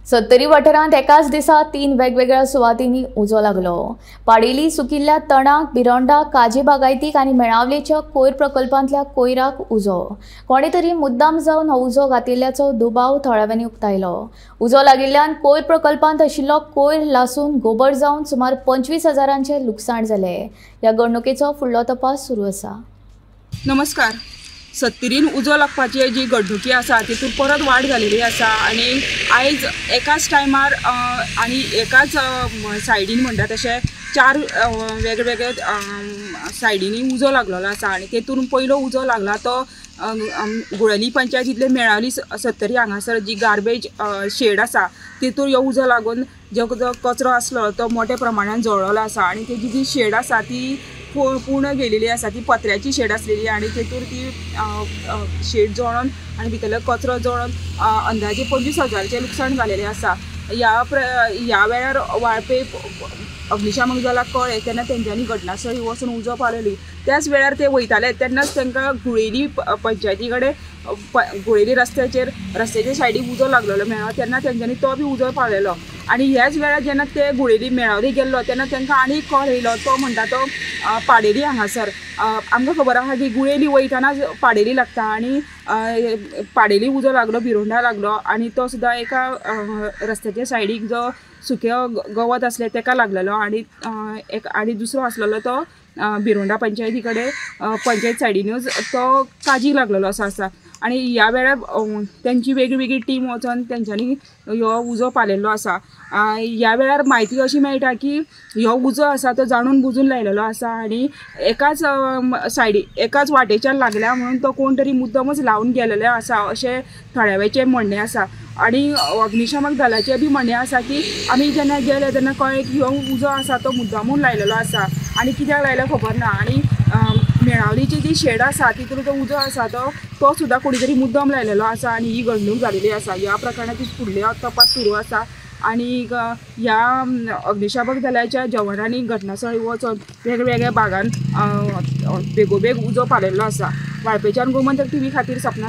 सत्तरी वाठारांत एकाच दिसा 3 वेगवेगळ्या सुवातींनी उजो लागलो. पाडेली सुकिल्ल्या तणाक, बिरोंडा, काजी बागायतीक आनी मेळावलेच्या कोयर प्रकल्पांतल्या कोयराक उजो. कोणे तरी मुद्दाम जावन हो उजो घातिल्ल्याचो दुबाव थळाव्यांनी उक्तायलो. उजो लागिल्ल्यान कोयर प्रकल्पांत आशिल्लो कोयर लासून गोबर जावन सुमार 25,000 लुकसाण जालें. ह्या घडणुकेचो फुडलो तपास सुरू आसा. नमस्कार. सत्तरीन उजो लागपाची जी घडणुकी आसा तितून परत वाड जालेली आसा आनी आयज एकाच टायमार आनी एकाच सायडीन म्हणटा तशें 4 वेगवेगळे सायडींनी उजो लागलेलो आसा आनी तेतून पयलो उजो लागला तो गुळेली पंचायतींतले मेळावली सत्तरी हांगासर जी गार्बेज शेड आसा तितून ह्यो उजो लागून जो कचरो आसलो तो मोठ्या प्रमाणान जळ्ळलो आसा आनी तेजी जी शेड आसा ती पूर्ण गेलेली आसा. ती पत्र्याची शेड आसलेली आनी तेतूर ती शेड जळोन आनी भितरलो कचरो जळोन अंदाजे 25,000 लुकसाण जालेलें आसा. ह्या वेळार वाळपे अग्निशामक दलाक कळ्ळें तेन्ना तेंच्यांनी घटनास्थळी वचून उजो पालयली. त्याच वेळार ते वयताले तेन्नाच तांकां गुळेली पंचायती कडेन गुळेली रस्त्याचे सायडीक उजो लागलेलो मेळ्ळो तेन्ना तेंच्यांनी तो बी उजो पालयलो. आनी ह्याच वेळार जेन्ना ते गुळेली मेळावली गेल्लो तेन्ना तांकां आनी कॉल येयलो तो म्हणटा तो पाडेली हांगासर. आमकां खबर आसा की गुळेली वयताना पाडेली लागता आनी पाडेली उजो लागलो, बिरोंडा लागलो आनी तो सुद्दां एका रस्त्याच्या सायडीक जो सुकें गवत आसलें तेका लागलेलो आनी एक आनी दुसरो आसलेलो तो बिरोंडा पंचायती कडेन पंचायत सायडीनूच तो काजी लागलेलो असो आसा. आनी ह्या वेळार तेंची वेगळी वेगळी टीम वचोन तेंच्यांनी ह्यो उजो पालयल्लो आसा. ह्या वेळार म्हायती अशी मेळटा की ह्यो उजो आसा तो जाणून बुजून लायलेलो आसा आनी एकाच सायडी एकाच वाटेच्यान लागल्या म्हणून तो कोण तरी मुद्दमच लावन गेलेलो आसा अशें थळाव्याचें म्हणणें आसा. आनी अग्निशामक दलाचें बी म्हणणें आसा की आमी जेन्ना गेले तेन्ना कळ्ळें की ह्यो उजो आसा तो मुद्दामून लायलेलो आसा आनी कित्याक लायलो खबर ना. आनी मेळावलीची जी शेड आसा तितून जो उजो आसा तो सुद्दां कोणी तरी मुद्दम लायलेलो आसा आनी ही घडणूक जालेली आसा. ह्या प्रकरणाची फुडली तपास सुरू आसा आनी ह्या अग्निशामक दलाच्या जवानांनी घटनास्थळी वचून वेगवेगळ्या भागान बेगोबेग उजो पालयल्लो आसा. वाळपेच्यान गोमंतक टीव्ही खातीर सपना.